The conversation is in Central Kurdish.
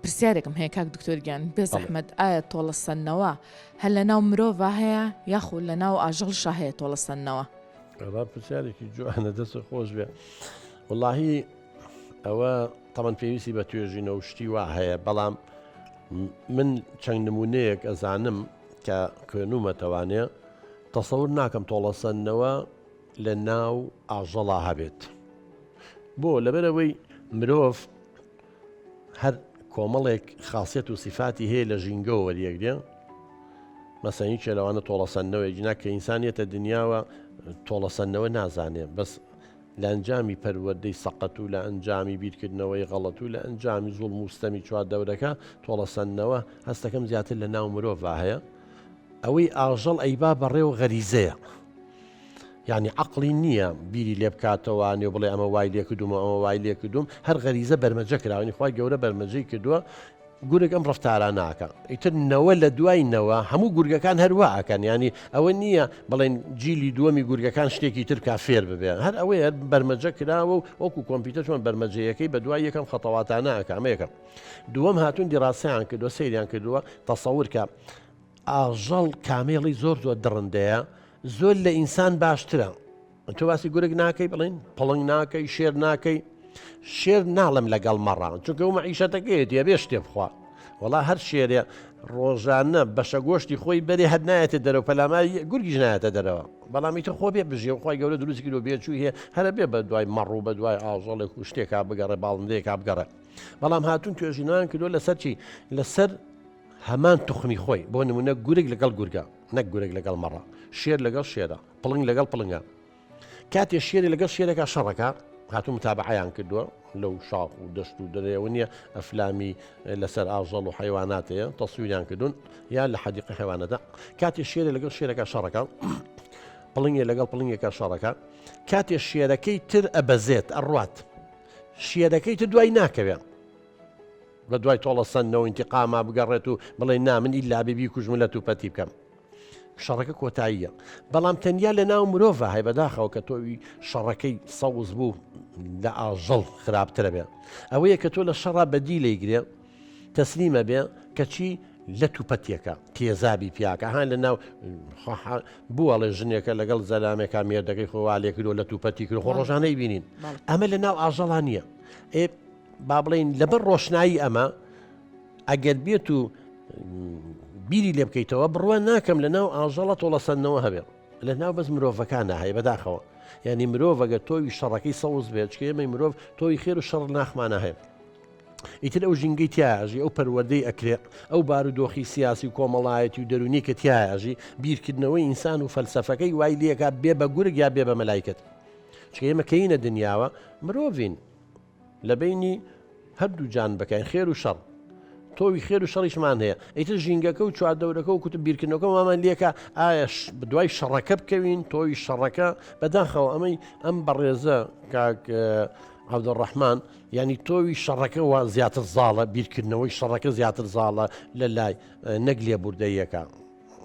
پرسیارێکم هەیە کاک دکتۆر گیان بێ زەحمەت ئایا تۆڵەسەندنەوە هەر لە ناو مرۆڤ هەیە یاخود لە ناو ئاژەڵشا هەیە تۆڵەسەندنەوە؟ ئەوە پرسیارێکی جوانە دەست خۆش بێ وڵاهی ئەوە تەمەن پێویستی بە توێژینەوە شتی وا هەیە بەڵام من چەند نمونەیەک ئەزانم کە خوێنومەتەوانێ تەسەور ناکەم تۆڵەسەندنەوە لە ناو ئاژەڵا هەبێت بۆ لەبەرەوەی مرۆڤ هەر کۆمەڵێک خاصیت و سیفاتی هەیە لە ژینگەوە وەریەگرێ مەسەن یەکێ لەوانە تۆڵەسەندنەوەی جنا کە ئینسانیەتە دنیاوە تۆڵەسەندنەوە نازانێ بەس لە ئەنجامی پەروەردەی سەقەت و لە ئەنجامی بیرکردنەوەی غەڵەت و لە ئەنجامی زوڵم و ستەمی چواردەورەکە تۆڵەسەندنەوە هەستەکەم زیاتر لە ناو مرۆڤ هەیە ئەوەی ئاژەڵ ئەیبا بەڕێوە غەریزەیە یانی عەقڵی نییە بیری لێ بکاتەوە نێو بڵێ ئەمە وای لێ کردوومە ئەمە وای لێ کردووم هەر غەریزە بەرمەجە کراوە یانی خوای گەورە بەرمەجەی کردووە گورگ ئەم ڕفتارە ناکە ئیتر نەوە لە دوای نەوە هەموو گورگەکان هەروە ئەکەن ینی ئەوە نییە بڵێن جیلی دووەمی گورگەکان شتێکی تر کا فێر ببێ هەر ئەوەیە بەرمەجە کراوە و وەکو کۆمپیوتەر چۆن بەرمەجەیەکەی بە دوای یەکەم خەتەواتانە ئەکە ئەمە یەکەم دووەم هاتوون دیراسەیان کردووە سەیریان کردووە تەسەور کە ئاژەڵ کامێڵی زۆر زۆر دڕندەیە زۆر لە ئینسان باشترە تۆ باسی گورگ ناکەی بڵین پڵنگ ناکەی شێر ناکەی شێر ناڵم لەگەڵ مەڕان چونکە و مەعیشەتەکەیەتی ئەبێ شتێ بخوا وەڵا هەر شێرێ ڕۆژانە بەشە گۆشتی خۆی بەرێ هەر نایەتە دەرەوە پەلاماری گورگیش نایەتە دەرەوە بەڵام ئیتر خۆ بێ بژێ و خوای گەورە دروستی کردووە بێچووی هەیە هەرە بێ بە دوای مەڕ و بە دوای ئاژەڵێک و شتێکا بگەڕێ باڵندەیەکا بگەڕێ بەڵام هاتوون توێژینەوەیان کردووە لەسەر چی لەسەر هەمان توخمی خۆی، بۆ نموونە گورگ لەگەڵ گورگە، نەک گورگ لەگەڵ مەڕە، شێر لەگەڵ شێرە، پڵنگ لەگەڵ پڵنگە. کاتێ شێری لەگەڵ شێرێکا شەڕەکە، هاتوو متابعەیان کردووە لەو شاخ و دەشت و دەرەوە نییە ئەفلامی لەسەر ئاژەڵ و حیوانات هەیە تەسویریان کردوون یا لە حەدیقە حیوانەدا کاتێ شێرێ لەگەڵ شێرەکە شەڕەکە پڵنگێ لەگەڵ پڵنگێکە شەڕەکە کاتێ شێرەکەی تر ئەبەزێت ئەڕوات شێرەکەی تر دوای ناکەوێت بە دوای تۆڵە سەندنەوە ئینتیقاما بگەڕێت و بڵێ نا من ئیلا بێ بیکوژم و لەت و پەتی بکەم شەڕەکە کۆتاییە بەڵام تەنیا لە ناو مرۆڤ هەیە بەداخەوە کە تۆوی شەڕەکەی سەوز بوو لە ئاژەڵ خراپترە بێ ئەوەیە کە تۆ لە شەڕا بەدی لەیگرێ تەسلیمە بێ کەچی لە توپەتێکە تێزابی پیاکە ها لە ناو بووەڵێ ژنێکە لەگەڵ زەلامێکا مێردەکەی خۆوا لێکردو لە توپەتی کرد خۆ ڕۆژانەی بینین ئەمە لە ناو ئاژەڵان نییە ئێ با بڵێین لەبەر ڕۆشنایی ئەمە ئەگەر بێت و بیری لێ بکەیتەوە بڕوا ناکەم لە ناو ئاژەڵە تۆڵەسەندنەوە هەبێ لە ناو بەس مرۆڤەکانە هەیە بەداخەوە یعنی مرۆڤ ئەگەر تۆوی شەڕەکەی سەوز بێت چکە ئێمەی مرۆڤ تۆی خێر و شەڕ ناخمانە هەیە ئیتر ئەو ژینگەی تیاژی ئەو پەروەردەی ئەکرێ ئەو بارودۆخی سیاسی و کۆمەڵایەتی و دەرونی کە تیاژی بیرکردنەوەی ئینسان و فەلسەفەکەی وای لێکا بێ بە گورگ یا بێ بە مەلایکەت چکە ئێمە کەینە دنیاوە مرۆڤین لە بەینی هەردوو جانبەکان خێر و شەڕ تۆوی خێر و شەڕیشمان هەیە ئیتر ژینگەکە و چواردەورەکە و کوتب بیرکردنەوەکە وامان لێکە ئایا دوای شەڕەکە بکەوین تۆوی شەڕەکە بەداخەوە ئەمەی ئەم بەڕێزە کاک عەبدولڕەحمان ینی تۆوی شەڕەکە وا زیاتر زاڵە بیرکردنەوەی شەڕەکە زیاتر زاڵە لە لای نەک لێبوردەیەکە.